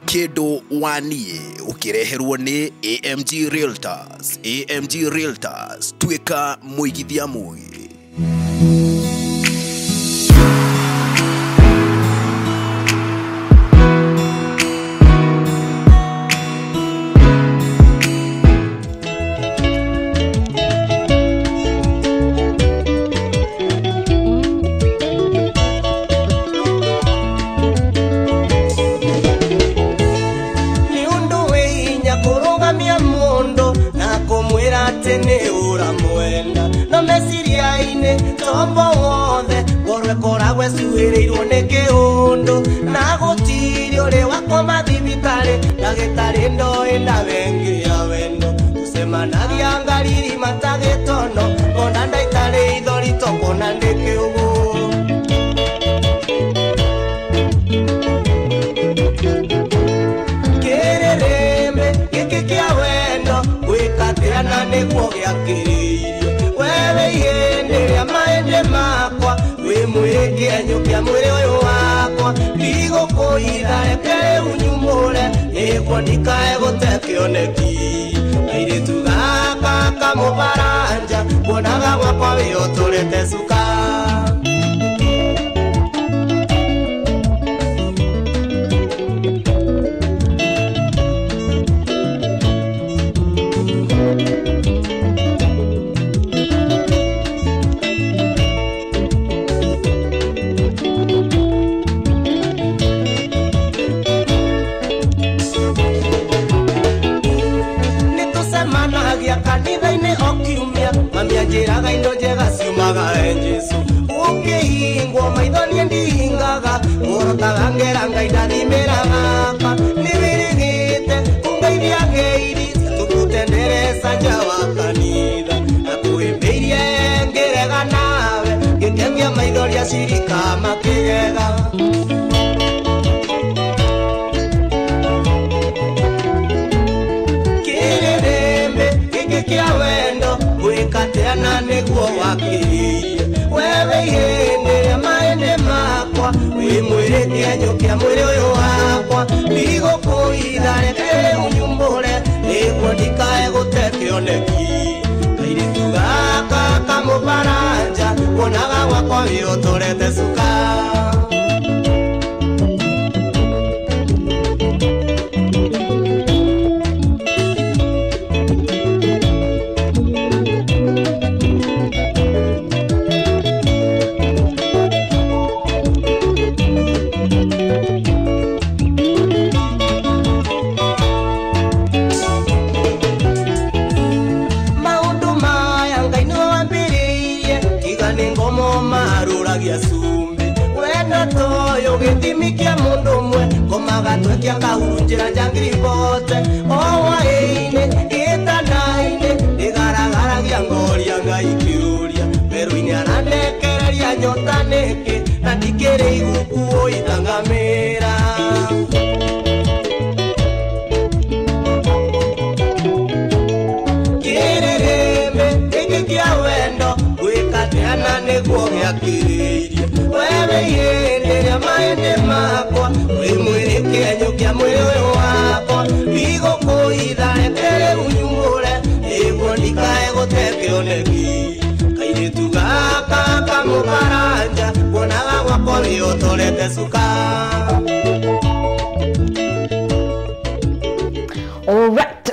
Kĩndũ Waniĩ ũkĩreherwo nĩ AMG Realtors. AMG Realtors, tuĩka mũigithia mũgĩ.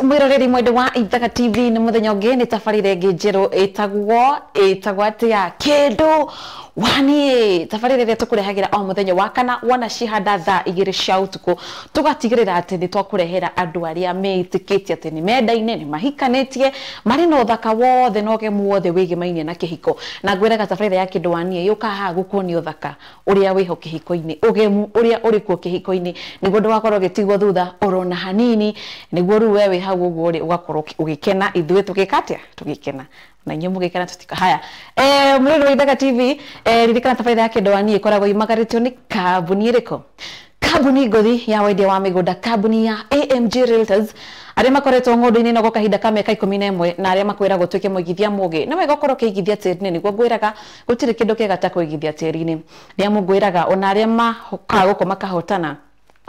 Mwiroreri mwendo wa Ithaga TV ni muthenya ungi ni tabarire ingi njeru itagwo atia Kindu Waniĩ. Tabarire ĩrĩa tũkũrehagĩra o mũthenya wa kana wona cihanda thaa 2 cia ũtukũ, tũgatigĩrĩra atĩ nĩ twakũrehera andũ arĩa meĩtĩkĩtie atĩ nĩ mendaine, nĩ mahikanĩtie, marĩ na ũthaka wothe na ũgemu wothe wĩgĩmainie na kĩhiko. Na ngwĩraga tabarĩra ya Kĩndũ Waniĩ yũkaga haha gũkuonia ũthaka ũrĩa wĩho kĩhiko-inĩ, ũgemu ũrĩa ũrĩ kuo kĩhiko-inĩ, nĩguo ndũgakorwo ũgĩtigwo thutha orona hanini, nĩguo rĩu we wĩ hau ũguo rĩ ũgakorwo ũgĩkena, ithuĩ tũgĩka atĩa? Tũgĩkena na inyuĩ mũgĩkena tũtika. Haya, mũrĩrĩ wa Ithaga TV, ririkana tabarĩra ya Kĩndũ Waniĩ ĩkoragwo imagarĩtio nĩ kambuni ĩrĩkũ? Kambuni ngũthi ya wendia wa mĩgũnda, kambuni ya AMG Realtors, arĩa makoretwo ng'ũndũ-inĩ no gwa kahinda ka mĩaka 11 na arĩa makwĩragwo ũtuĩke mũigithia mũgĩ. Nĩ wega ũkorwo ũkĩigithia tĩri-inĩ, nĩguo ngwĩraga gũtirĩ kĩndũ kĩega ta kũigithia tĩri-inĩ. Nĩ amu ngwĩraga ona arĩa mahokaga gũkũ makahotana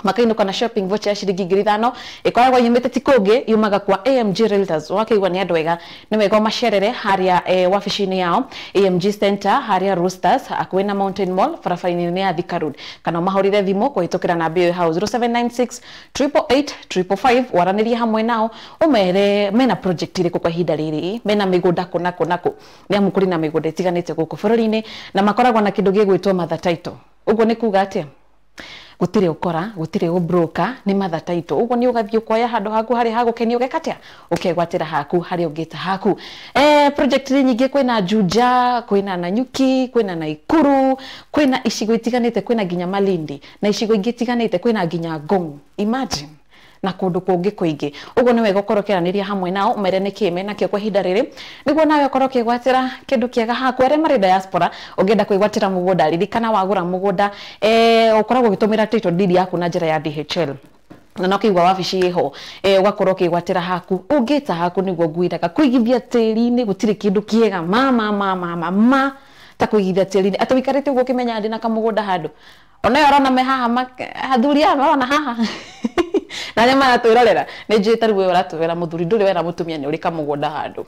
Makainũka na shopping voucher ya ciringi 5,000 ĩkoragwo yumĩte ti kũngĩ, yumaga kwa AMG Realtors. Wakĩigua nĩ andũ ega, nĩ wega ũmacerere harĩa wabici-inĩ yao AMG Center harĩa Roosters hakuhĩ na Mountain Mall barabara-inĩ ya Thika Road, kana ũmahũrĩre thimũ kũhĩtũkĩra namba ĩyo hau 0796 888 555, waranĩrie hamwe nao ũmere mena project ĩrĩkũ kwa ihinda rĩrĩ, mena mĩgũnda kũ na kũ na kũ, nĩ amu kũrĩ na mĩgũnda ĩtiganĩte gũkũ bũrũri-inĩ, na makoragwo na kĩndũ gĩgwĩtwo mother title. Ũguo nĩ kuga atĩa? Gũtirĩ ũkora, gũtirĩ ũbroka, nĩ mother title. Ũguo nĩ ũgathiĩ ũkoya handũ haku harĩa hagũkenia, ũgeka atĩa? Ũkegwatĩra haku harĩa ũngĩta haku. Project nyingĩ, kwĩna Juja, kwĩna Nanyuki, kwĩna Naikuru, kwĩna icigo itiganĩte, kwĩna nginya Malindi na icigo ingĩ itiganĩte, kwĩna nginya Ngong. Imagine, na kũndũ kũngĩ kũingĩ. Ũguo nĩ wega ũkorwo ũkĩaranĩria hamwe nao, ũmere nĩkĩ menakĩo kwa ihinda rĩrĩ, nĩguo nawe ũkorwo ũkĩgwatĩra kĩndũ kĩega haku. Arĩa marĩ diaspora, ũngĩenda kwĩgwatĩra mũgũnda, ririkana wagũra mũgũnda ũkoragwo ũgĩtũmĩra title deed yaku na njĩra ya DHL, na no kĩigua wabici ĩho, ũgakorwo ũkĩgwatĩra haku. Ũngĩta haku nĩguo ngwĩraga, kũigithia tĩri-inĩ gũtirĩ kĩndũ kĩega ma ma ma ma ma ma ta kũigithia tĩri-inĩ, atĩ ũikarĩte ũguo ũkĩmenya ndĩna kamũgũnda handũ. Onayo ũrona me haha, athuri aya marona haha na arĩa maratwĩrorera, nĩ njũĩ ta rĩu we ũratwĩra mũthuri ndũrĩ wera mũtumia nĩ ũrĩ kamũgũnda handũ.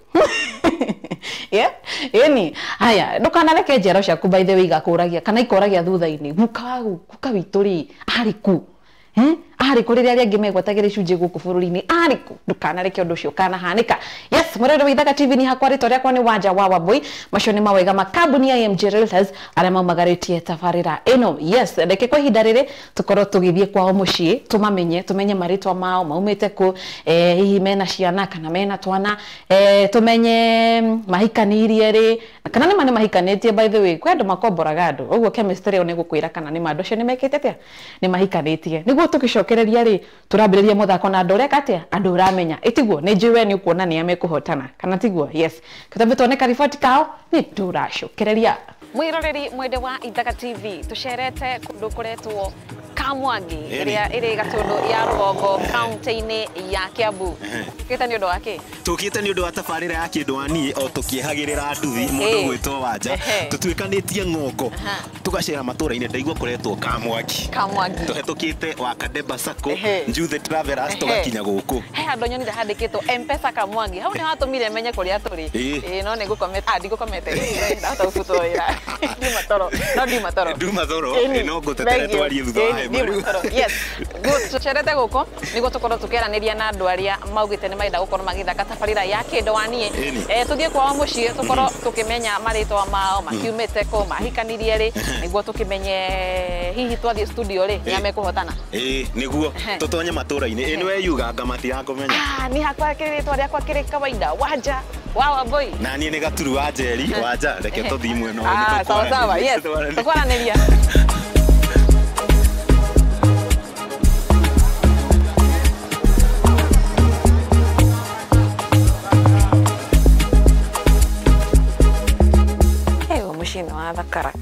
Yeah? Ĩni, haya, ndũkanareke njiaro ciaku by the way igakũragia kana ikoragia thutha-inĩ, guka witũ rĩ arĩ kũ? Arĩ kũ rĩrĩa arĩa angĩ megwatagĩra icunjĩ gũkũ bũrũri-inĩ? Arĩ kũ? Ndũkanareke ũndũ ũcio ũkanahanĩka. Yes, mũrĩre wa Ithaga TV ni hakwa, rĩtwa rĩakwa nĩ Wanja wa Wambui. Macio nĩ mawega ma kambuni ya AMG Realtors arĩa maumagarĩtie tabarĩra ĩno. Yes, reke kwa ihinda rĩrĩ tũkorwo tũgĩthiĩ kwao mũciĩ, tũmamenye, tũmenye marĩtwa mao, maumĩte kũ, hihi mena ciana kana mena twana, tũmenye mahikanirie rĩ, kana nĩ ma nĩ mahikanĩtie. By the way, kwĩ andũ makomboraga andũ, ũguo chemistry ĩyo nĩ gũkwĩra kana nĩ ma andũ acio nĩ mekĩte atĩa, nĩ mahikanĩtie. Nĩguo tũgĩcokereria rĩ, tũrambĩrĩria mũthako na andũ ũreka atĩa, andũ ũramenya, ĩtiguo? Nĩ njũĩ we nĩ ũkuona nĩa mekũhotana, kana tiguo? Yes, tũtambe tuone kariboti kao, nĩ tũracokereria. Mwĩroreri mwende wa Ithaga TV, tũcerete kũndũ kũretwo Kamwangi ĩrĩa ĩrĩ Gatũndũ ya Rũgongo kaunti-inĩ ya Kiambu. Tũkĩte nĩ ũndũ wa kĩ? Tũkĩte nĩ ũndũ wa tabarĩra ya kĩndũ wa niĩ o tũkĩehagĩrĩra nduthi mũndũ gwĩtwo Wanja, tũtuĩkanĩtie ng'ongo, tũgacera matũra-inĩ, ndaigua kũretwo Kamwangi. Kamwangi. Tũhetũkĩte Wakadeba Sacco, Njuthi Travelers, tũgakinya gũkũ. He handũ nyonire handĩkĩtwo M-Pesa Kamwangi, hau nĩ hatũmire menye kũrĩa tũrĩ. Ĩĩ, no nĩ ngũkomete, ndigũkomete, ndahota gũbutwo wĩra. Ndiuma toro, no ndiuma toro. Nduma toro, no ngũtetere twarie thutha wa hema. Yes, tũcerete gũkũ nĩguo tũkorwo tũkĩaranĩria na andũ arĩa maugĩte nĩ marenda gũkorwo magĩthaka tabarĩra ya kĩndũ wa niĩ. Tũthiĩ kwao mũciĩ tũkorwo tũkĩmenya marĩtwa mao, makiumĩte kũ, mahikanirie rĩ, nĩguo tũkĩmenye hihi twathiĩ studio rĩ nĩa mekũhotana. Ĩĩ, nĩguo tũtonye matũra-inĩ. Ĩĩ, nĩwe yuga matirakũmenya. Niĩ hakwa rĩtwa rĩakwa kĩrĩ kawaida, Wanja wa Wambui. Na niĩ nĩ Gaturu wa Njeri. Wanja, reke tũthiĩ mwena ũyũ. Sawa sawa, yes, tũkwaranĩria. Thakara.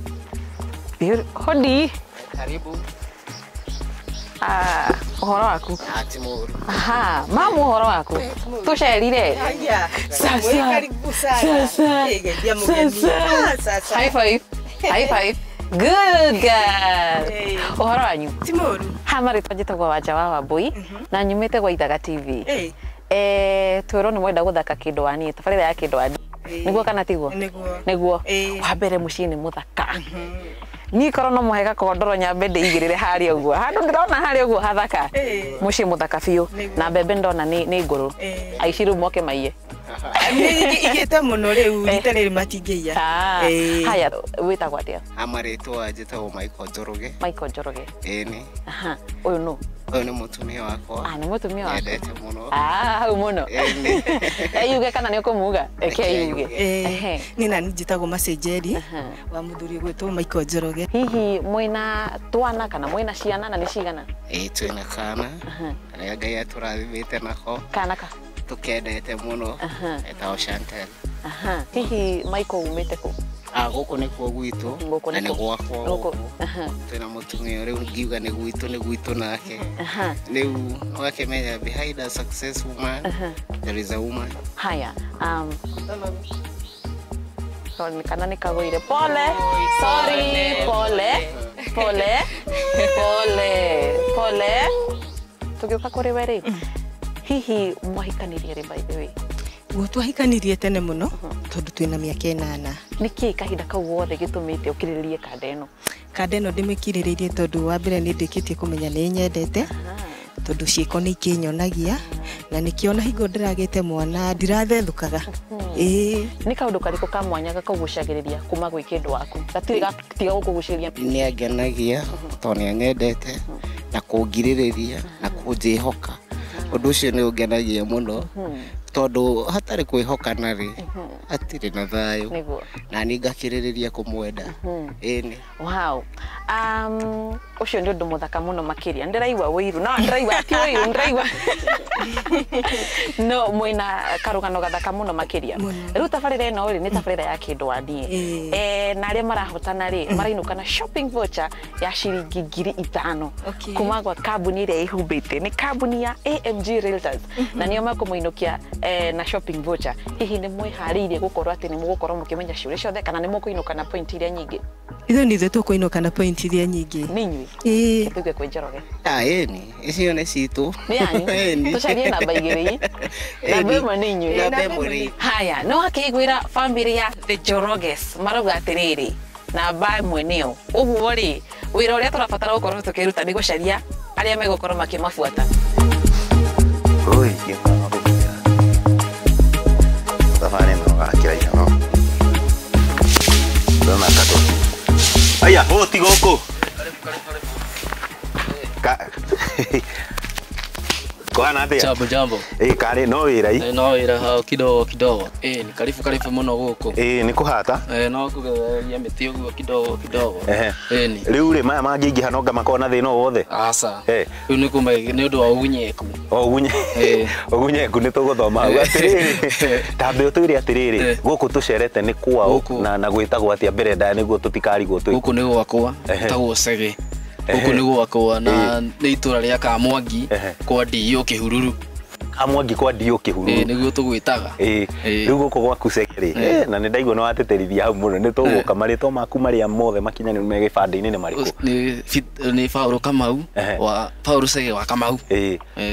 Hodi. Karibu. Ũhoro waku? Aha, mamu ũhoro waku? Tũcerire. Sasa. Karibu sana. Sasa. Sasa. High five. High five. Good girl. Ũhoro wanyu? Ti mũru. Ha marĩtwa njĩtagwo Wanja wa Wambui na nyumĩte gwa Ithaga TV. Twĩrwo nĩ mwenda gũthaka kĩndũ wa niĩ, tabarĩra ya kĩndũ wa niĩ. Nĩguo kana tiguo? Nĩguo. Nĩguo. Wa mbere mũciĩ nĩ mũthaka. Niĩ korwo no mũhe gakondoro nyambe ndĩigĩrĩre harĩa ũguo. Handũ ndĩrona harĩa ũguo hathaka. Mũciĩ mũthaka biũ. Na mbembe ndona nĩ ngũrũ. Aici rĩu moke maiye. Igĩte mũno rĩu rita rĩrĩ matingĩiya. Haya, wĩtagwo atĩa? Marĩtwa njĩtagwo Michael Njoroge. Michael Njoroge. Ĩni. Aha, ũyũ nũ? Ũyũ nĩ mũtumia wakwa. Nĩ mũtumia waku. Nyendete mũno. Hau mũno. Ĩni. Eyuge kana nĩ ũkũmuga? Reke eyuge. Niĩ nani njĩtagwo Macenjeri wa mũthuri ũgwĩtwo Michael Njoroge. Hihi mwĩna twana kana mwĩna ciana na nĩ cigana? Ĩĩ, twĩna kana karĩa Ngai atũrathimĩte nako. Kana ka? Tũkendete mũno, etagwo Chantel. Hihi Michael umĩte kũ? Gũkũ nĩkuo gwitũ, na nĩ gwakwa gũkũ. Twĩna mũtumia rĩu ngiuga nĩ gwitũ, nĩ gwitũ nake. Rĩu ũgakĩmenya behind a successful man there is a woman. Haya, kana nĩ kagũire. Pole, sorry, pole. Pole. Pole. Pole. Tũgĩũka kũrĩ we rĩ. Hihi mwahikanirie rĩ by the way? Guo twahikanirie tene mũno tondũ twĩna mĩaka 8. Nĩkĩ kahinda kau wothe gĩtũmĩte ũkirĩrĩrie kanda ĩno? Kanda ĩno ndĩmĩkirĩrĩirie tondũ wa mbere nĩ ndĩkĩtie kũmenya nĩ nyendete tondũ ciĩko nĩ ikĩnyonagia na nĩkĩo na hingo ndĩragĩte mwana ndirathethũkaga. Ĩĩ. Nĩ kaũndũ karĩkũ ka mwanya gakũgucagĩrĩria kuma gwĩ kĩndũ waku? Gatirĩ gatiga gũkũgucĩrĩria. Nĩ angenagia tondũ nĩ anyendete na kũngirĩrĩria na kũnjĩhoka. Ũndũ ũcio nĩ ũngenagia mũno tondũ hatarĩ kwĩhokana rĩ hatirĩ na thayũ na niĩ ngakĩrĩrĩria kũmwenda. Ĩni. Wow. Ũcio nĩ ũndũ mũthaka mũno makĩria. Ndĩraigua ũiru. No ndĩraigua ti ũiru, ndĩraigua. No mwĩna karũgano gathaka mũno makĩria. Rĩu tabarĩra ĩno rĩ nĩ tabarĩra ya kĩndũ wa niĩ. Na arĩa marahotana rĩ marainũka na shopping voucher ya ciringi 5,000 kuma gwa kambuni ĩrĩa ĩhumbĩte nĩ kambuni ya AMG Realtors na nĩo mekũmũinũkia na shopping voucher. Hihi nĩ mwĩharĩirie gũkorwo atĩ nĩ mũgũkorwo mũkĩmenya ciũria ciothe kana nĩ mũkũinũka na point iria nyingĩ? Ithuĩ nĩ ithuĩ tũkũinũka na point iria nyingĩ. Nĩ inyuĩ? Ĩĩ. Tũige kwĩ Njoroge. Ĩni, icio nĩ citũ. Nĩ yanyu? Tũcarie namba 2. Namba 1 nĩ inyuĩ. Namba 1 nĩ. Haya, no akĩiguĩra family ya The Njoroges marauga atĩrĩrĩ, namba 1 nĩyo. Ũguo rĩ, wĩra ũrĩa tũrabatara gũkorwo tũkĩruta nĩ gũcaria arĩa megũkorwo makĩmabuata. Oi, thabarĩ ĩno gakĩra ihoro. Ndona katũ. Aya, ũũ ti gũkũ. Kũhana atĩa? Jambo jambo. Karĩ no wĩra i? No wĩra hao kidogo kidogo. Ni karibu karibu mũno gũkũ. Nĩ kũhata? No kũgereria mĩtĩ ũguo kidogo kidogo. Ni. Rĩu rĩ maya mangĩingĩha no ngamakorwo na thĩna o wothe? Aca. Rĩu nĩ kuma nĩ ũndũ wa ũgunyeku. O ũgunyeku nĩ tũgũthoma hau. Atĩrĩrĩ, tambe ũtwĩre atĩrĩrĩ, gũkũ tũcerete nĩ kwao na gwĩtagwo atĩa mbere ndaya nĩguo tũtikarigwo twĩ. Gũkũ nĩ gwakwa, gwĩtagwo Cege. Gũkũ nĩ gwakwa na nĩ itũra rĩa Kamwangi kwa DO Kĩhururu. Kamwangi kwa DO Kĩhururu. Nĩguo tũgwĩtaga. Rĩu gũkũ gwaku Cege rĩ, na nĩ ndaigua nĩ watĩtĩrithia hau mũno, nĩ tũgũka marĩtwa maku marĩa mothe makinyanĩru me gĩbandĩ-inĩ nĩ marĩkũ? Nĩ Paul Kamau wa Paul Cege wa Kamau.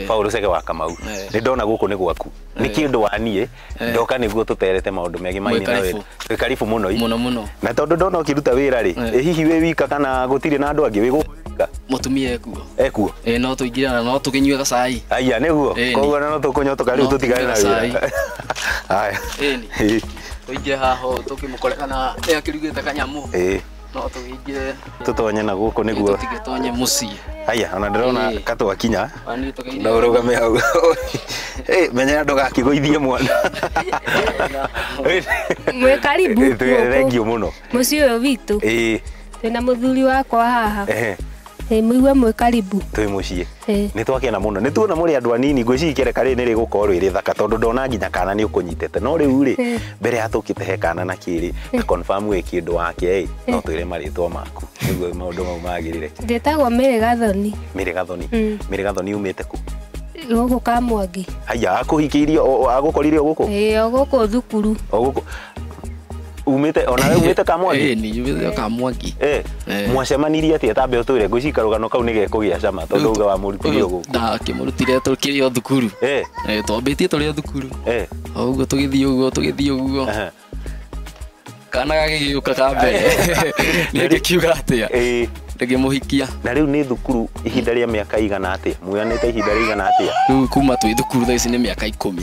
Paul Cege wa Kamau. Nĩ ndona gũkũ nĩ gwaku. Nĩ kĩndũ wa niĩ ndoka nĩguo tũterete maũndũ megiĩ maini na wĩra. Twĩ karibu mũno. Mũno mũno. Na tondũ ndona ũkĩruta wĩra rĩ, hihi wĩ wika kana gũtirĩ na andũ angĩ wĩ gũkũ? Mũtumia ekuo. Ekuo? No tũingĩrana no tũkĩnyue gacai. Aya nĩguo. Koguo no tũkũnyotoka rĩu tũtigane na wĩra. Haya. Ĩni. Tũingĩre haha ũũ tũkĩmũkore kana nĩ akĩrugĩte kanyamũ. No tũkĩingĩre. Tũtonye na gũkũ nĩguo. Tũtigĩtonye mũciĩ. Aya, ona ndĩrona katwakinya. No ũrũgame hau. Menya ndũgakĩgũithie mwana. Mwĩ karibu. Thengiũ mũno. Mũciĩ ũyũ witũ. Twĩna mũthuri wakwa haha. Mũigue mwĩ karibu. Twĩ mũciĩ. Nĩ twakena mũno. Nĩ tuona mũrĩ andũ anini ngwĩciria ikereka rĩrĩ nĩ rĩgũkorwo rĩ rĩthaka tondũ ndona nginya kana nĩ ũkũnyitĩte. No rĩu rĩ, mbere ya tũkĩte he kana na kĩrĩ, na confirm wĩ kĩndũ wake ĩ, no twĩre marĩtwa maku nĩguo maũndũ mau magĩrĩre. Ndĩtagwo Mary Gathoni. Mary Gathoni. Mary Gathoni umĩte kũ? Gũkũ Kamwangi. Haya, akũhikĩirio agũkorire o gũkũ? Ĩĩ, o gũkũ thukuru. O gũkũ. Umĩte ona we umĩte Kamwangi? Ni umĩte Kamwangi. Mwacemanirie atĩa? Tambe ũtwĩre ngwĩciria karũgano kau nĩ gekũgĩa cama tondũ uga wamũrutire o gũkũ. Ndakĩmũrutire tũkĩrĩ o thukuru. Twambĩtie tũrĩ o thukuru. O ũguo tũgĩthiĩ ũguo tũgĩthiĩ ũguo. Kana gagĩgĩũka ka mbere. Nĩngĩkiuga atĩa? Ndĩngĩmũhikia. Na rĩu nĩ thukuru ihinda rĩa mĩaka igana atĩa? Muoyanĩte ihinda rĩigana atĩa? Rĩu kuma twĩ thukuru thaa ici nĩ mĩaka 10.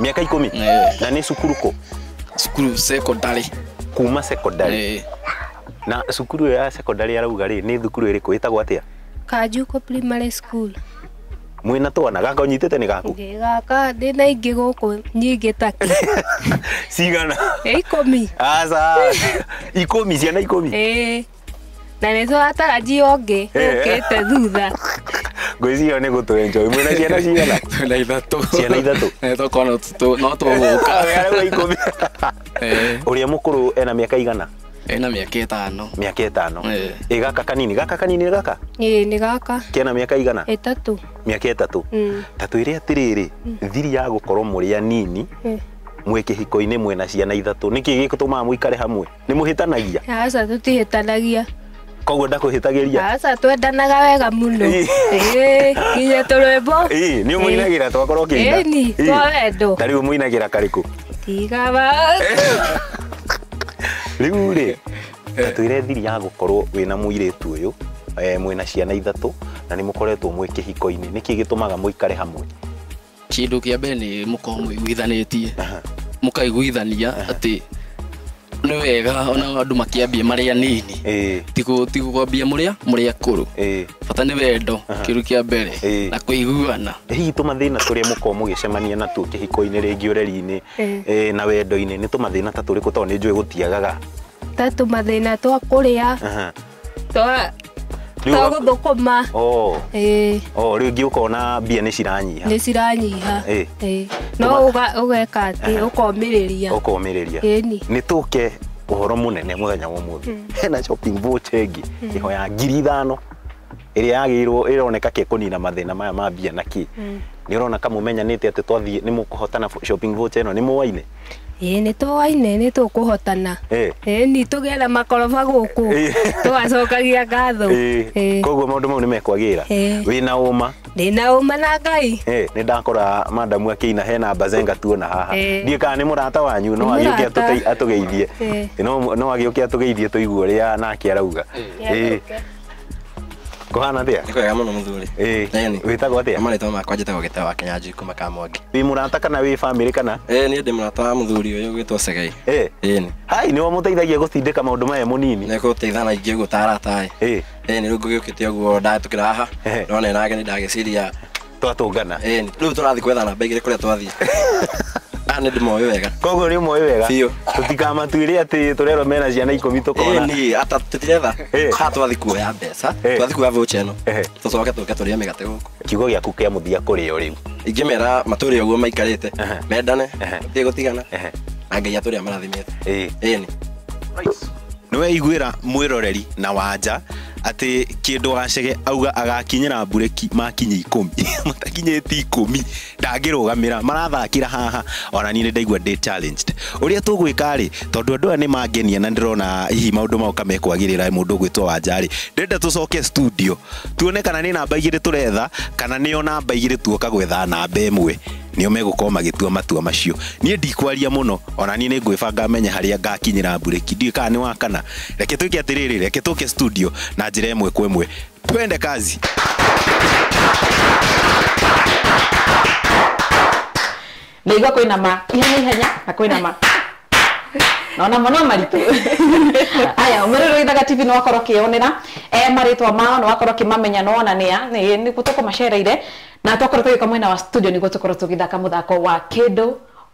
Mĩaka 10? Na nĩ cukuru kũ? Cukuru secondary. Kuma secondary. Na cukuru ya secondary arauga rĩ nĩ thukuru ĩrĩkũ ĩtagwo atĩa? Kajuko Primary School. Mwĩna twana gaka ũnyitĩte nĩ gaku? Ndĩ gaka ndĩna ingĩ gũkũ nyingĩ take. Cigana? 10. Aca. 10 ciana 10? Ĩĩ. Na nĩ tũratarajia ũngĩ ũkĩte thutha. Ngwĩciria nĩ gũtũ enjoy. Mwĩna ciana cigana? Twĩna 3. Ciana 3? Tokorwo no tũgũka. Arauga 10. Ũrĩa mũkũrũ ena mĩaka igana? Ena mĩaka 5. Mĩaka 5. Ĩ gaka kanini, gaka kanini nĩ gaka? Ĩĩ nĩ gaka. Kena mĩaka igana? 3. Mĩaka 3. Ta twĩre atĩrĩrĩ, thiri ya gũkorwo mũrĩ anini mwĩ kĩhiko-inĩ mwĩna ciana 3, nĩkĩ gĩgũtũmaga mũikare hamwe? Nĩ mũhĩtanagia? Aca, tũtihĩtanagia. Koguo ndakuhĩtagĩria. Aca twendanaga wega mũno. Nginya tũrwĩmbo. Nĩ ũmũinagĩra twakorwo ũkĩina. Ĩni, twa wendo. Ta rĩu ũmũinagĩra karĩkũ? Tiga ba. Rĩu rĩ, ta twĩre thiri ya gũkorwo wĩna mũirĩtu ũyũ, mwĩna ciana ithatũ na nĩ mũkoretwo mwĩ kĩhiko-inĩ. Nĩkĩ gĩtũmaga mũikare hamwe? Kĩndũ kĩa mbere nĩ mũkorwo mũiguithanĩtie. Mũkaiguithania atĩ nĩ wega ona andũ makĩambia marĩ anini. Ti kwambia mũrĩ akũrũ. Bata nĩ wendo kĩndũ kĩa mbere na kũiguana. Hihi tũmathĩna tũrĩa mũkorwo mũgĩcemania natuo kĩhiko-inĩ rĩngĩ ũreri-inĩ na wendo-inĩ nĩ tũmathĩna ta tũrĩkũ tondũ nĩ njũĩ gũtiagaga? Ta tũmathĩna twa kũrĩa, twa gũthũkũma. Rĩu ũkona mbia nĩ ciranyiha. Nĩ ciranyiha. No ũgeka atĩ ũkomĩrĩria. Ũkomĩrĩria. Ĩni. Nĩ tũke ũhoro mũnene mũthenya wa ũmũthĩ. Hena shopping voucher ĩngĩ ĩho ya 5,000 ĩrĩa yagĩrĩirwo ĩroneka ke kũnina mathĩna maya ma mbia na kĩ. Nĩ ũrona kamũmenyanĩte atĩ twathiĩ nĩ mũkũhotana shopping voucher ĩno nĩ mũwaine? Ĩĩ nĩ tũwaine nĩ tũkũhotana. Ĩni tũgĩe na makoroba gũkũ tũgacokagia ngatho. Koguo maũndũ mau nĩ mekwagĩra. Wĩna ũma? Ndĩna ũma na Ngai. Nĩ ndakora madamu akĩina hena bazenga tuona haha. Ndiũĩ kana nĩ mũrata wanyu no agĩũke atũgeithie. No agĩũke atũgeithie tũigue ũrĩa nake arauga. Kũhana atĩa? Nĩ kwega mũno mũthuri. Wĩtagwo atĩa? Marĩtwa makwa njĩtagwo Gĩteo wa Kĩnyanjui kuma Kamwangi. Wĩ mũrata kana wĩ famĩlĩ kana? Niĩ ndĩ mũrata wa mũthuri ũyũ ũgwĩtwo Segei. Ĩni. Hai, nĩwe ũmũteithagia gũtindĩka maũndũ maya mũnini? Nĩ gũteithana ingĩ ũguo ta arata ĩ. Ĩni rĩu ngũgĩũkĩte ũguo ndahĩtũkĩra haha ndona ĩna ageni ndagĩciria twatũngana. Ĩni rĩu tũrathiĩ gwetha namba igĩrĩ kũrĩa twathiĩ. Nĩ ndĩmoĩ wega. Koguo nĩ ũmoĩ wega? Biũ. Tũtikamatuĩre atĩ tũrerwo mena ciana 10 tũkona. Ĩni, ata tũtiretha. Haha twathiĩ kuoya mbeca, twathiĩ kuoya voucher ĩno. Tũcoke tũke tũrĩe mĩgate gũkũ. Kiugo gĩaku kĩa mũthia kũrĩ o rĩu? Ingĩmera matũre ũguo maikarĩte, mendane, matige gũtigana, na Ngai atũrĩa marathimĩte. Ĩni. Nĩ weiguĩra mwĩroreri na wanja atĩ kĩndũ Gacege auga agakinyĩra mbureki makinye 10 matakinyĩte 10 ndangĩrũgamĩra marathakĩra haha ona niĩ nĩ ndaigua ndĩ challenged. Ũrĩa tũgwĩka rĩ tondũ andũ aya nĩ mangenia na ndĩrona hihi maũndũ mao kamekwagĩrĩra mũndũ ũgwĩtwo Wanja rĩ ndĩrenda tũcoke studio tuone kana nĩ namba 2 tũretha kana nĩo namba 2 tuoka gwetha namba 1 nĩo megũkorwo magĩtua matua macio. Niĩ ndikwaria mũno ona niĩ nĩ ngwĩbanga menye harĩa ngakinyĩra mbureki ndiũĩ kana nĩ wa kana. Reke twĩke atĩrĩrĩ, reke tũke studio na njĩra ĩmwe kwa ĩmwe. Twende kazi. Ndaigua kwĩna ma ihenya ihenya na kwĩna ma naona mũno maritũ. Aya ũmũrĩrĩ Ithaga TV nĩ wakorwo ũkĩyonera marĩtwa mao nĩ wakorwo ũkĩmamenya no ona nĩa nĩ tũkũmacereire na twakorwo tũgĩũka mwena wa studio nĩguo tũkorwo tũgĩthaka mũthako wa kĩndũ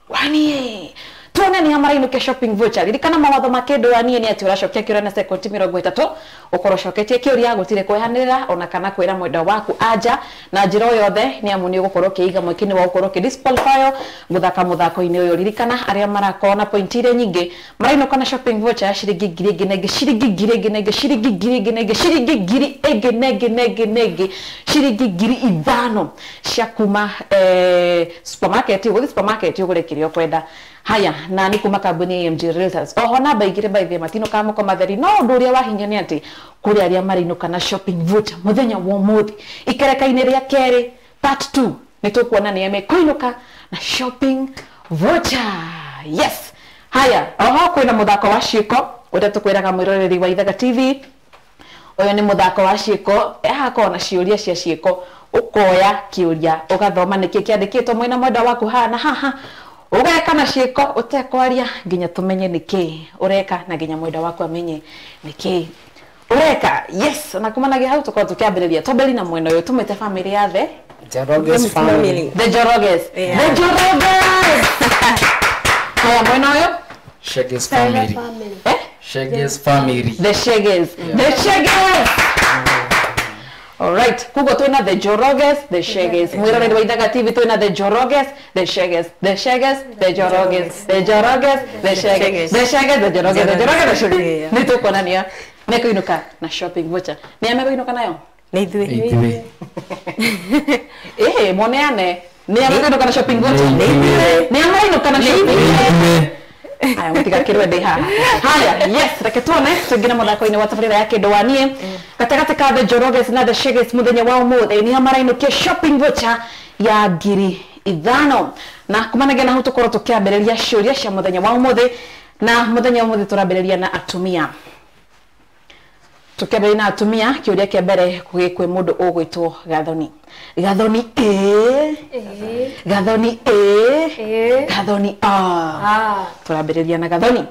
wanie. Tuone nĩ marainũkia shopping voucher. Ririkana mawatho ma kĩndũ wanie nĩ atĩ ũracokia kĩũria na sekondi 30 ũkorwo ũcoketie kĩũria gũtirĩ kwehanĩrĩra ona kana kwĩra mwendwa waku anja na njĩra o yothe nĩ amu nĩ ũgũkorwo ũkĩiga mweke-inĩ wa gũkorwo ũkĩ-disqualify gũthaka mũthako-inĩ ũyũ. Ririkana arĩa marakorwo na point iria nyingĩ marainũka na shopping voucher ya ciringi 1,000 ĩngĩ na ĩngĩ, ciringi 1,000 ĩngĩ na ĩngĩ, ciringi 1,000 ĩngĩ na ĩngĩ, ciringi 1,000 ĩngĩ na ĩngĩ na ĩngĩ na ĩngĩ, ciringi 5,000 cia kuma supermarket. Ũgũthiĩ supermarket ũgũre kĩrĩa ũkwenda. Haya na nĩ kuma kambuni ya AMG Realtors. Oho namba 2 by the matino kamũko matheri no ũndũ ũrĩa wa hinya nĩ atĩ kũrĩ arĩa marainũka na shopping voucher mũthenya wa ũmũthĩ ikereka-inĩ rĩa kerĩ part 2 nĩ tũkuona nĩ mekũinũka na shopping voucher. Yes. Haya oho kwĩna mũthako wa ciĩko ũrĩa tũkwĩraga mwĩroreri wa Ithaga TV. Ũyũ nĩ mũthako wa ciĩko hakorwo na ciũria cia ciĩko ũkoya kĩũria ũgathoma nĩkĩ kĩandĩkĩtwo mwena mwenda waku haha na haha ũgeka na ciĩko ũtekwaria nginya tũmenye nĩkĩ ũreka na nginya mwenda waku amenye nĩkĩ ũreka. Yes, na kumanagia hau tũkorwo tũkĩambĩrĩria twambĩrĩrie na mwena ũyũ tũmĩte famĩlĩ ya the Njoroges family. The Njoroges. The Njoroges. Haya mwena ũyũ Sheges family. Sheges family. The Sheges. The Sheges. All right, kugo twina the Njoroges, the Sheges. Mwiroreri wa Ithaga TV twina the Njoroges, the Sheges, the Sheges, the Njoroges, the Njoroges, the Sheges, the Sheges, the Njoroges, the Njoroges, the Sheges. Nĩ tũkuonania mekũinũka na shopping voucher. Nĩ a mekũinũka nayo? Nĩ ithuĩ. Moneane. Nĩ a mekũinũka na shopping voucher? Nĩ ithuĩ. Nĩ a marainũka na shopping voucher? Aya mutigakirwe ndi haha. Haya, yes, reke tuone tuingire muthako-inĩ wa tabarĩra ya Kĩndũ wa Niĩ. Gatagatĩ ka the Njoroges na the Sheges muthenya wa ũmũthĩ nĩ marainũkia shopping voucher ya 5,000. Na kumanagia na hau tũkorwo tũkĩambĩrĩria ciũria cia muthenya wa ũmũthĩ, na muthenya wa ũmũthĩ tũrambĩrĩria na atumia. Tukiambĩrĩria na atumia, kĩũria kĩa mbere kwĩ mũndũ ũgwĩtwo Gathoni. Gathoni A, Gathoni A, Gathoni A. Tũrambĩrĩria na Gathoni.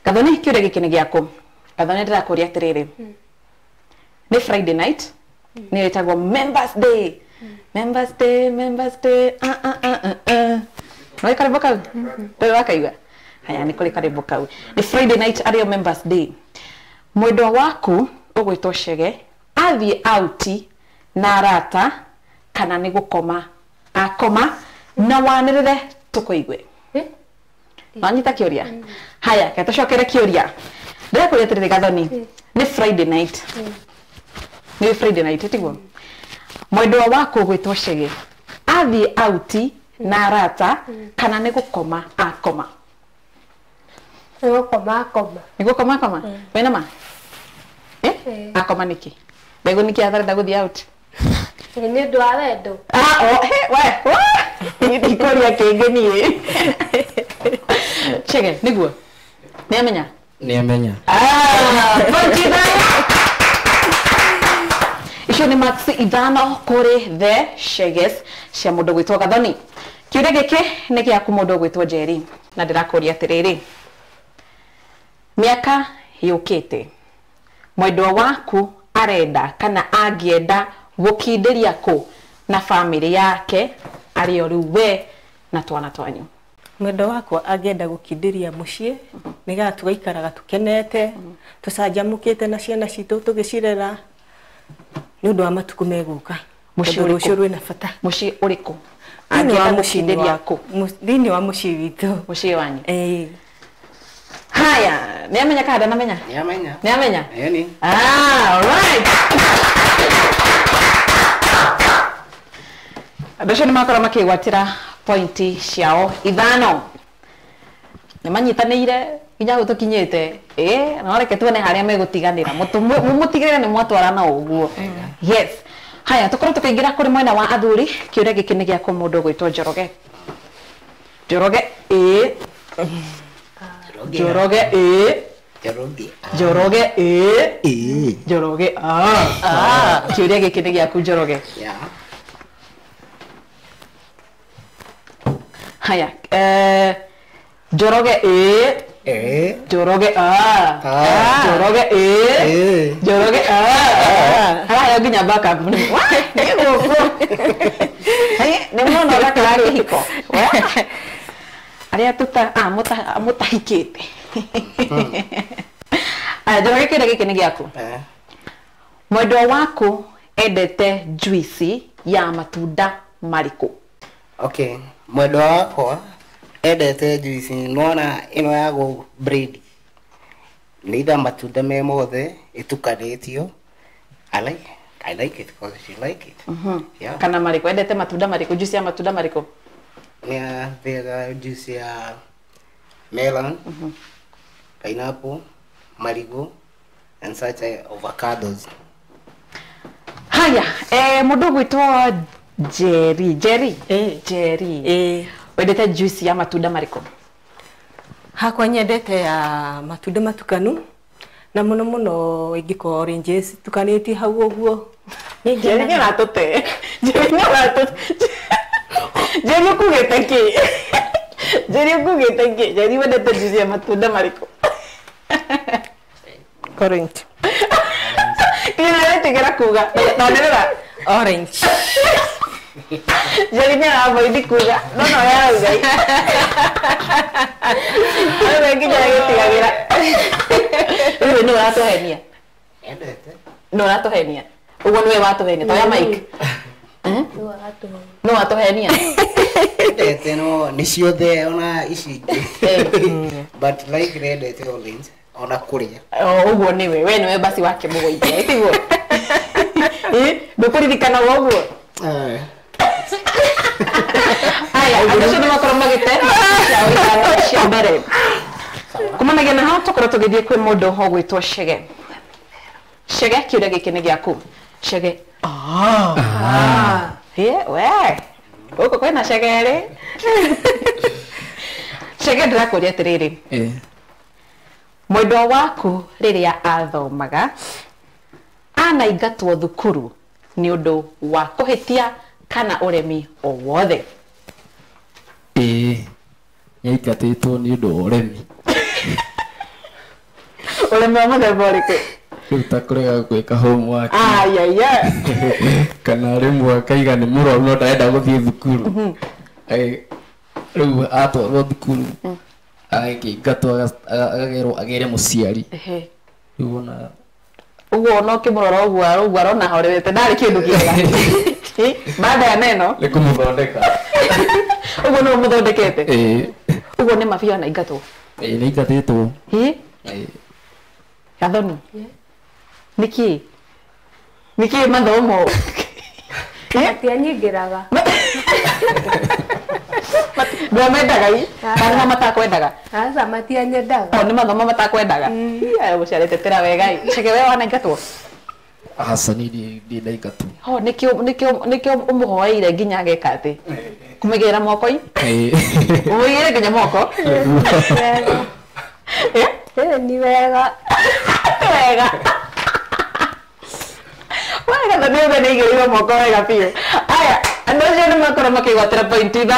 Gathoni, kĩũria gĩkĩ nĩ gĩaku. Gathoni, ndĩrakũria atĩrĩrĩ, nĩ Friday night, nĩyo ĩtagwo Members Day. Members Day, Members Day, Nĩ karĩmbo kau? Ndũrĩ wakaigua? Haya, nĩ kũrĩ karĩmbo kau. Nĩ Friday night arĩyo Members Day. Mwendwa waku ũgwĩtwo Chege athiĩ auti na arata kana nĩ gũkoma akoma, na wanĩrĩre tũkũigue. Wanyita kĩũria? Haya, ke tũcokere kĩũria. Ndĩrakũria atĩrĩrĩ Gathoni, nĩ Friday night. Nĩ Friday night, tiguo? Mwendwa waku ũgwĩtwo Chege athiĩ auti na arata kana nĩ gũkoma akoma? Nĩ gũkoma akoma. Nĩ gũkoma akoma? Wĩna ma? Akoma nĩkĩ? Mbegũ nĩkĩ atarenda gũthiĩ out? Nĩ ũndũ wa wendo. We, ndikũria kĩngĩ niĩ. Chege, nĩguo? Nĩ amenya? Nĩ amenya. Point ithano. Icio nĩ marks 5 kũrĩ the Sheges cia mũndũ gwĩtwo Gathoni. Kĩũria gĩkĩ nĩ gĩaku mũndũ gwĩtwo Njeri, na ndĩrakũria atĩrĩrĩ, mĩaka yũkĩte mwendwa waku arenda kana angĩenda gũkindĩria kũ na famĩlĩ yake arĩ o rĩu we na twana twanyu? Mwendwa wakwa angĩenda gũkindĩria mũciĩ nĩgetha tũgaikaraga tũkenete, tũcanjamũkĩte na ciana citũ tũgĩcirera nĩ ũndũ wa matukũ megũka. Mũciĩ ũrĩkũ? Rwĩna bata. Mũciĩ ũrĩkũ? Angĩenda gũkindĩria kũ? Thĩinĩ wa mũciĩ witũ. Mũciĩ wanyu? Haya, nĩ amenya kana ndanamenya? Nĩ amenya. Nĩ amenya? Ĩni. All right. Andũ acio nĩ makorwo makĩgwatĩra pointi ciao 5. Nĩ manyitanĩire nginya hau tũkinyĩte. No reke tuone harĩa megũtiganĩra. Mũtigĩrĩre nĩ mwatwarana ũguo. Yes. Haya, tũkorwo tũkĩingĩra kũrĩ mwena wa athuri. Kĩũria gĩkĩ nĩ gĩaku mũndũ ũgwĩtwo Njoroge. Njoroge A, Njoroge A, Njoroge A, Njoroge A. Kĩũria gĩkĩ nĩ gĩaku Njoroge. Haya, Njoroge A, Njoroge A, Njoroge A, Njoroge A. Haya, nginya backup. Nĩ gũkũ. Nĩ mũno ũthaka wa kĩhiko. Arĩa mũtahikĩte. Aya, Njoroge, kĩũria gĩkĩ nĩ gĩaku. Mwendwa waku endete juici ya matunda marĩkũ? Okay, mwendwa wakwa endete juici nona ĩno ya gũ bread. Nĩ either matunda me mothe ĩtukanĩtio. I like it because she like it. Yeah. Kana marĩkũ? Endete matunda marĩkũ? Juici ya matunda marĩkũ? Nĩ athĩaga juice ya melon, pineapple, marigo and such avocados. Haya, mũndũ ũgwĩtwo Njeri, Njeri, Njeri. Wendete juice ya matunda marĩkũ? Hakwa nyendete ya matunda matukanu na mũno mũno ingĩkorwo oranges tukanĩtie hau ũguo. Njeri nĩ aratũte. Njeri nĩ aratũte. Njeri ũkugĩte kĩ? Njeri ũkugĩte kĩ? Njeri wendete juice ya matunda marĩkũ? Orange. Kĩrĩa wetĩkĩra kuga? Nonĩrĩra. Orange. Njeri nĩ aravoidi kuga. No no yarauga. Arauga nginya agĩtigagĩra. Rĩu nĩ ũratũhenia. Endete. Nĩ ũratũhenia. Ũguo nĩwe watũhenia. Toya mic. No watũhenia. Endete no nĩ ciothe ona ici ingĩ. But like endete orange ona kũrĩa. Ũguo nĩwe. We nĩwe basi wake mũgũithia. Tiguo? Ndũkũririkana ũguo? Haya, andũ acio nĩ makorwo magĩte ciao ithano cia mbere. Kumanagia na hau tukorwo tũgĩthiĩ kwĩ mũndũ ũgwĩtwo Chege. Chege kĩũria gĩkĩ nĩ gĩaku. Chege. We. Gũkũ kwĩna Chege rĩ. Chege ndĩrakũria atĩrĩrĩ. Mwendwa waku rĩrĩa athomaga anaingatwo thukuru nĩ ũndũ wa kũhĩtia kana ũremi o wothe? Ĩĩ, nĩaingatĩtwo nĩ ũndũ wa ũremi. Ũremi wa mũthemba ũrĩkũ? Rĩu ta kũrega gwĩka homework. Ayaya. Kana rĩmwe akaiga nĩ mũrwaru no ndarenda gũthiĩ thukuru. Rĩu atwarwo thukuru agakĩingatwo agagerwo agere mũciari. Rĩu ona ũguo ona ũkĩmũrora ũguo ũguo arona horerete ndarĩ kĩndũ kĩega. Baada ya neno nĩ kũmũthondeka. Ũguo nĩwe mũthondekete? Ĩĩ. Ũguo nĩ mabiũ anaingatwo? Ĩĩ, nĩaingatĩtwo. Ĩĩ? Gathoni? Nĩkĩ? Nĩkĩ mathomo? Matianyingĩraga. Ndwamendaga i? Kana nĩmo matakwendaga? Aca matianyendaga. O nĩ mathomo matakwendaga? Gũciarĩtetera wega i. Chege we wanaingatwo? Aca niĩ ndirĩ ndaingatwo. Ho nĩkĩo ũmũhoeire nginya ageka atĩ? Kũmũigĩrĩra moko i? Ũmũigĩrĩre nginya moko? Wega. Nĩ wega. Wega. Wega tondũ othe nĩ aigĩrĩirwo moko wega biũ. Aya, andũ acio nĩ makorwo makĩgwatĩra point 5.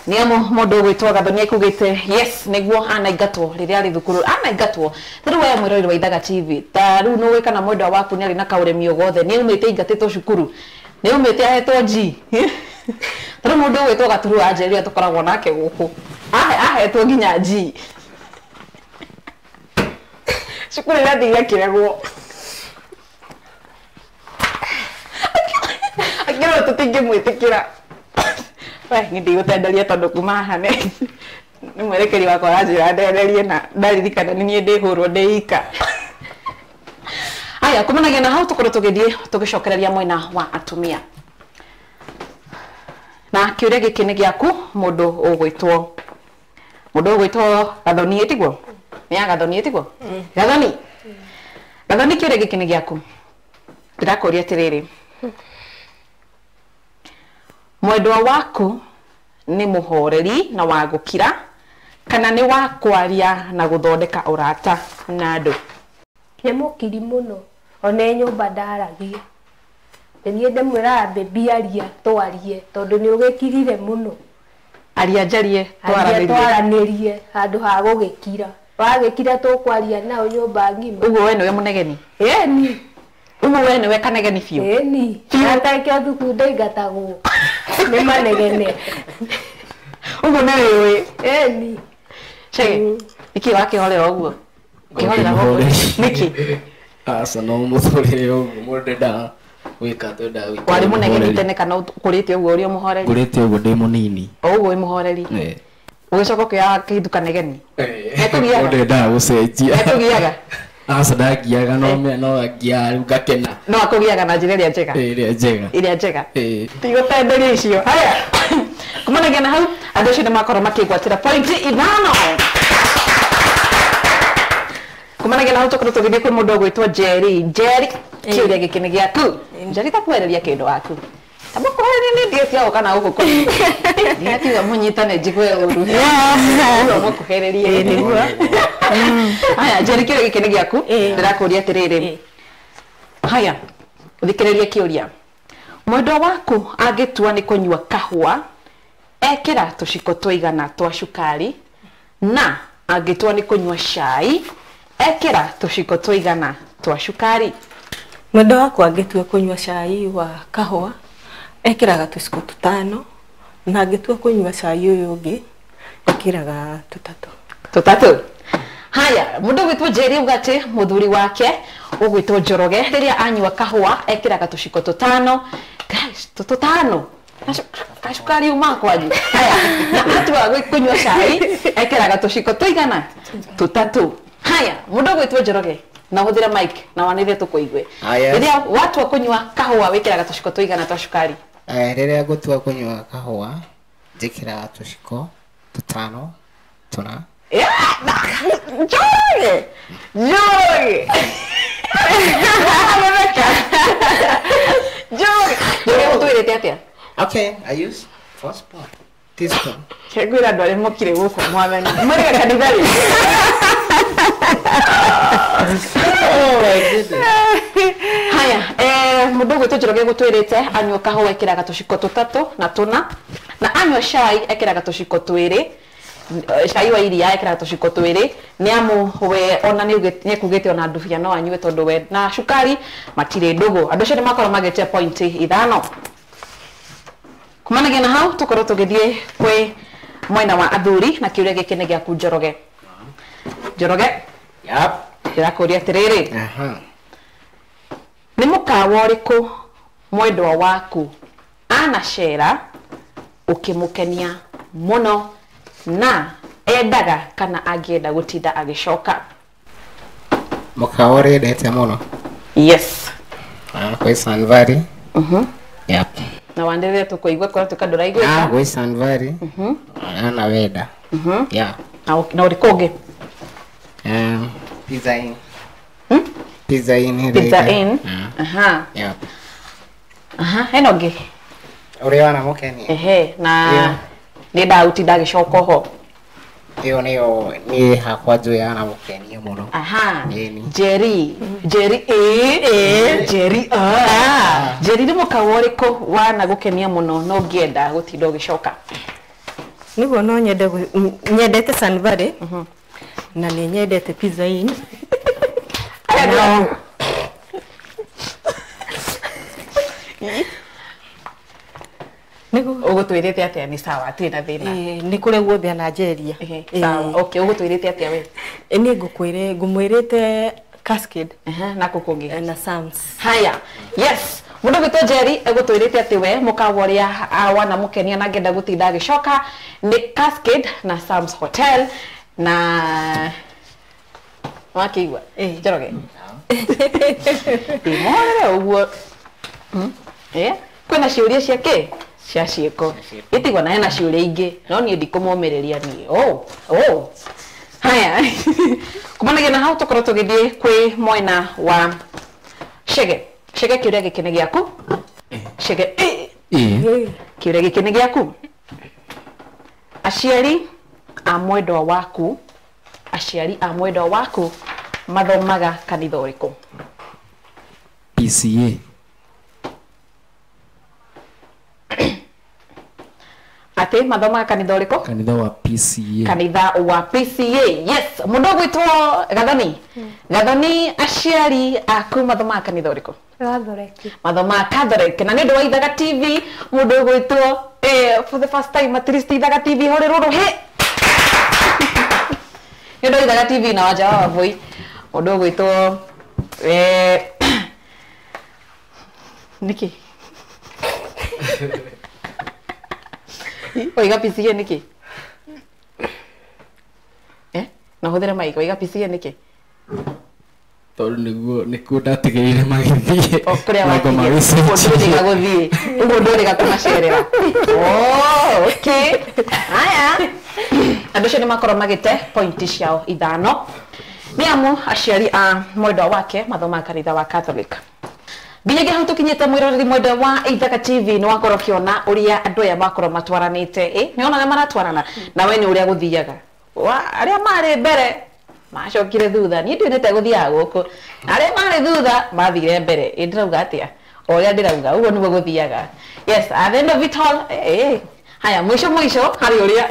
Nĩ amu mũndũ ũgwĩtwo Gathoni ekugĩte yes nĩguo anaingatwo rĩrĩa arĩ thukuru anaingatwo. Ta rĩu we mwĩroreri wa Ithaga TV, ta rĩu nĩũĩ kana mwendwa waku nĩ arĩ na kaũremi o gothe, nĩ aumĩte aingatĩtwo cukuru, nĩ aumĩte ahetwo G. Ta rĩu mũndũ ũgwĩtwo Gaturu wa Njeri ũrĩa tũkoragwo nake gũkũ, ahetwo nginya G. Cukuru ĩrĩa athire akĩregwo. Akĩrwo tũtingĩmwĩtĩkĩra. We niĩ ndigũtenderia tondũ kuma haha nĩ mwerekeri wakwa aranjĩra ndenderie na ndaririkana nĩ niĩ ndĩhũrwo ndĩ ika. Aya, kumanagia na hau tũkorwo tũgĩthiĩ tũgĩcokereria mwena wa atumia. Na kĩũria gĩkĩ nĩ gĩaku mũndũ ũgwĩtwo Gathoni ĩtiguo? Nĩ ya Gathoni ĩtiguo? Gathoni. Gathoni kĩũria gĩkĩ nĩ gĩaku. Ndĩrakũria atĩrĩrĩ. Mwendwa waku nĩ mũhoreri na wa gũkira kana nĩ wa kwaria na gũthondeka ũrata na andũ? Nĩ mũkiri mũno, ona nyũmba ndaragia. Nĩ niĩ ndĩmwĩraga baby aria twarie tondũ nĩ ũgĩkirire mũno. Aria njarie twaranĩrie handũ ha gũgĩkira. Wagĩkira tũkwaria nao nyũmba ng'ima. Ũguo we nĩwe mũnegeni? Ĩni. Ũguo we nĩwe kanegeni biũ? Ĩni. Atakĩo thukuru ndaingatagwo. Nĩ manegene. Ũguo nĩ wĩũĩ? Ĩni. Chege, nĩkĩ wakĩhorera ũguo? Ũkĩhorera ũguo? Nĩkĩ? Aca no mũtũrĩre ũguo mũndũ ndendaga gwĩka twendaga gũikara. Warĩ mũnegeni tene kana ũkũrĩte ũguo ũrĩ o mũhoreri? Ngũrĩte ũguo ndĩ mũnini. O ũguo wĩ mũhoreri? Ũgĩcoka ũkĩoya kĩndũ kanegeni? Mũndũ ndendaga gũcenjia. Ekũgiaga? Aca ndangiaga no no angiaga rĩu ngakena. No akũgiaga na njĩra ĩrĩa njega? Ĩrĩa njega. Ĩrĩa njega? Tigũtenderia icio. Haya. Kumanagia na hau andũ acio nĩ makorwo makĩgwatĩra point 5. Kumanagia na hau tũkorwo tũgĩthiĩ kwĩ mũndũ ũgwĩtwo Njeri. Njeri, kĩũria gĩkĩ nĩ gĩaku. Njeri ta kwereria kĩndũ waku. Ta mũkũhereria nĩ ndiĩ cia kana gũkũ kũrĩ. Ndinatiga mũnyitane njigue ũru. No mũkũhererie. Nĩguo. Haya, Njeri kĩũria gĩkĩ nĩ gĩaku. Ndĩrakũria atĩrĩrĩ. Haya, ũthikĩrĩrie kĩũria. Mwendwa waku angĩtua nĩ kũnyua kahũa, ekĩra tũciko tũigana twa cukari, na angĩtua nĩ kũnyua cai, ekĩra tũciko tũigana twa cukari. Mwendwa wakwa angĩtua kũnyua cai wa kahũa, ekĩraga tũciko 5, na angĩtua kũnyua cai ũyũ ũngĩ, ekĩraga 3. 3. Haya, mũndũ ũgwĩtwo Njeri auga atĩ mũthuri wake ũgwĩtwo Njoroge rĩrĩa anyua kahũa ekĩraga tũciko 5. Guys, 5. Kacukari uma kwanyu. Haya, na atua kũnyua cai ekĩraga tũciko tũigana 3. Haya, mũndũ ũgwĩtwo Njoroge na ũhũthĩre mic na wanĩrĩre tũkũigue. Rĩrĩa watua kũnyua kahũa wĩkĩraga tũciko tũigana twa cukari? Rĩrĩa ngũtua kũnyua kahũa njĩkĩraga tũciko Tũtano tũna. Njoroge. Njoroge. Njoroge. Njoroge ũtwĩrĩte atĩa? Okay, I use 4 spoon. Teaspoon. Ngwĩra andũ arĩa mokire gũkũ mwathani. Marĩ kanitha rĩ. Oh my goodness. Haya, mũndũ ũgwĩtwo Njoroge gũtwĩrĩte anyua kahũa ekĩraga tũciko 3 na 4 na anyua cai ekĩraga tũciko 2, cai wa iria ekĩraga tũciko 2 nĩ amu we ona nĩ ekugĩte ona ndubia no anyue tondũ we na cukari matirĩ ndũgũ. Andũ acio nĩ makorwo magĩte point 5. Kumanagia na hau tũkorwo tũgĩthiĩ kwĩ mwena wa athuri na kĩũria gĩkĩ nĩ gĩaku Njoroge. Njoroge. Yep. Ndĩrakũria atĩrĩrĩ. Nĩ mũkawa ũrĩkũ mwendwa waku anacera ũkĩmũkenia mũno na endaga kana angĩenda gũtinda agĩcoka? Mũkawa ũrĩa endete mũno? Yes. Kwĩ Sanvari. Yep. Na wanderea tũkũigua korwo tuĩka ndũraiguĩka. Gwĩ Sanvari. Na wenda. Yeah. Na ũrĩkũ ũngĩ? Pizza Inn. Pizza Inn. Pizza Inn. Aha. Yep. Aha, hena ũngĩ? Ũrĩa wanamũkenia. Ehe, na nĩ ndagũtinda agĩcoka ho. Ĩyo nĩyo niĩ hakwa njũĩ yanamũkenia mũno. Aha. Njeri. Njeri ĩ Njeri a. Njeri nĩ mũkawa ũrĩkũ wanagũkenia mũno na ũngĩenda gũtinda ũgĩcoka? Nĩguo no nyende nyendete Sanvari na nĩ nyendete Pizza Inn. Nĩguo ũgũtwĩrĩte atĩa? Nĩ sawa, hatirĩ na thĩna. Nĩ kũrĩa guothe ananjeria. Sawa, okay, ũgũtwĩrĩte atĩa we? Niĩ ngũkwĩre ngũmwĩrĩte Cascade. Na kũ kũngĩ? Na Sams. Haya, yes. Mũndũ ũgwĩtwo Njeri egũtwĩrĩte atĩ we mũkawa ũrĩa wanamũkenia na angĩenda gũtinda agĩcoka nĩ Cascade na Sams Hotel na wakĩigua Njoroge. Ndĩmorere ũguo. Kwĩna ciũria cia kĩ? Cia ciĩko. Gĩtigwo na hena ciũria ingĩ no niĩ ndikũmũmĩrĩria niĩ. Oh. Haya. Kumanagia na hau tũkorwo tũgĩthiĩ kwĩ mwena wa Chege. Chege kĩũria gĩkĩ nĩ gĩaku. Chege. Kĩũria gĩkĩ nĩ gĩaku. Aciari a mwendwa waku, aciari a mwendwa waku mathomaga kanitha ũrĩkũ? PCA. Atĩ mathomaga kanitha ũrĩkũ? Kanitha wa PCA. Kanitha wa PCA. Yes, mũndũ ũgwĩtwo Gathoni. Gathoni, aciari aku mathomaga kanitha ũrĩkũ? Catholic. Mathomaga Catholic. Na nĩ ũndũ wa Ithaga TV mũndũ ũgwĩtwo for the first time at least Ithaga TV hũrĩrwo rũhĩ. Nĩ ũndũ wa Ithaga TV na Wanja wa Wavũi mũndũ ũgwĩtwo nĩkĩ? Oiga PCA nĩkĩ? Na hũthĩre mic, oiga PCA nĩkĩ? Tondũ nĩguo nĩkuo ndatigĩrĩire magĩthiĩ. O kũrĩa watigire, ũguo ndũrĩga gũthiĩ, ũguo ndũrĩga kũmacerera. Oh, okay. Haya. Andũ acio nĩ makorwo magĩte pointi ciao 5. Nĩ amu aciari a mwendwa wake mathomaga kanitha wa Catholic. Nginyagia hau tũkinyĩte mwĩroreri mwendwa wa Ithaga TV nĩ wakorwo ũkĩona ũrĩa andũ aya makorwo matwaranĩte. Nĩ wona ũrĩa maratwarana na we nĩ ũrĩa gũthiaga. Arĩa marĩ mbere macokire thutha, niĩ ndionete gũthiaga gũkũ. Arĩa marĩ thutha mathire mbere. Ĩ ndĩrauga atĩa? O ũrĩa ndĩrauga ũguo nĩguo gũthiaga. Yes, at the end of it all, Haya, mwisho mwisho harĩ ũrĩa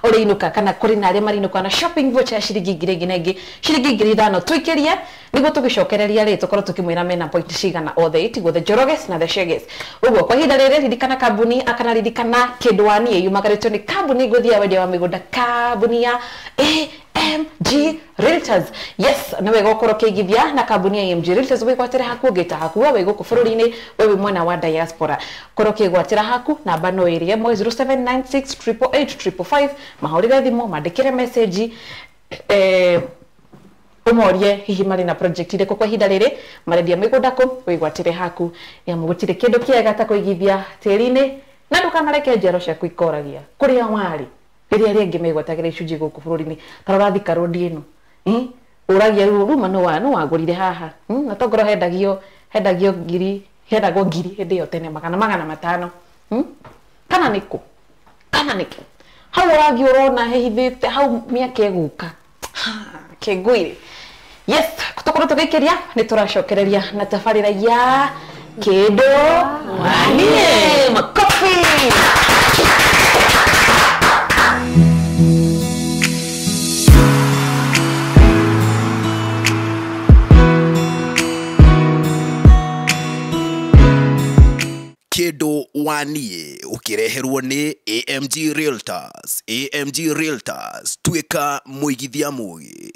ũrĩinũka kana kũrĩ na arĩa marĩinũka na shopping voucher ya ciringi 1000 ĩngĩ na ĩngĩ ciringi 5000 tũikĩrie nĩguo tũgĩcokereria rĩ tũkorwo tũkĩmwĩra mena point cigana othe ĩtigwo the Njoroges na the Cheges. Ũguo kwa ihinda rĩrĩ ririkana kambuni akana ririkana kĩndũ wa niĩ yumagarĩtio nĩ kambuni ngũthi ya wendia wa mĩgũnda kambuni ya AMG Realtors. Yes, nĩ wega ũkorwo ũkĩigithia na kambuni ya AMG Realtors wĩgwatĩre haku ũngĩta haku we wĩ gũkũ bũrũri-inĩ we wĩ mwena wa diaspora korwo ũkĩgwatĩra haku namba no ĩrĩa ĩmwe 0796 888 555 mahũrĩre thimũ mandĩkĩre message ũmorie hihi marĩ na project irĩkũ kwa ihinda rĩrĩ marendia mĩgũnda kũ wĩgwatĩre haku nĩamu gũtirĩ kĩndũ kĩega ta kũigithia tĩri-inĩ na ndũkanareke njiaro ciaku ikoragia kũrĩa warĩ. Rĩrĩa arĩa angĩ megwatagĩra icunjĩ gũkũ bũrũri-inĩ, ta rora Thika Road ĩno. Ũragia rĩu ruma no wagũrire haha. Na tongorwo hendagio ngiri, hendagwo ngiri hĩndĩ ĩyo tene 500. Kana nĩkũ? Kana nĩkũ? Hau ũrathiĩ ũrona hehithĩte hau mĩaka ĩgũka. Kĩngũire. Yes, tũkorwo tũgĩkĩria nĩ tũracokereria na tabarĩra ya Kĩndũ Wanie. Makofi. Kĩndũ Wanie ũkĩreherwo nĩ AMG Realtors. AMG Realtors, tuĩka mũigithia mũgĩ.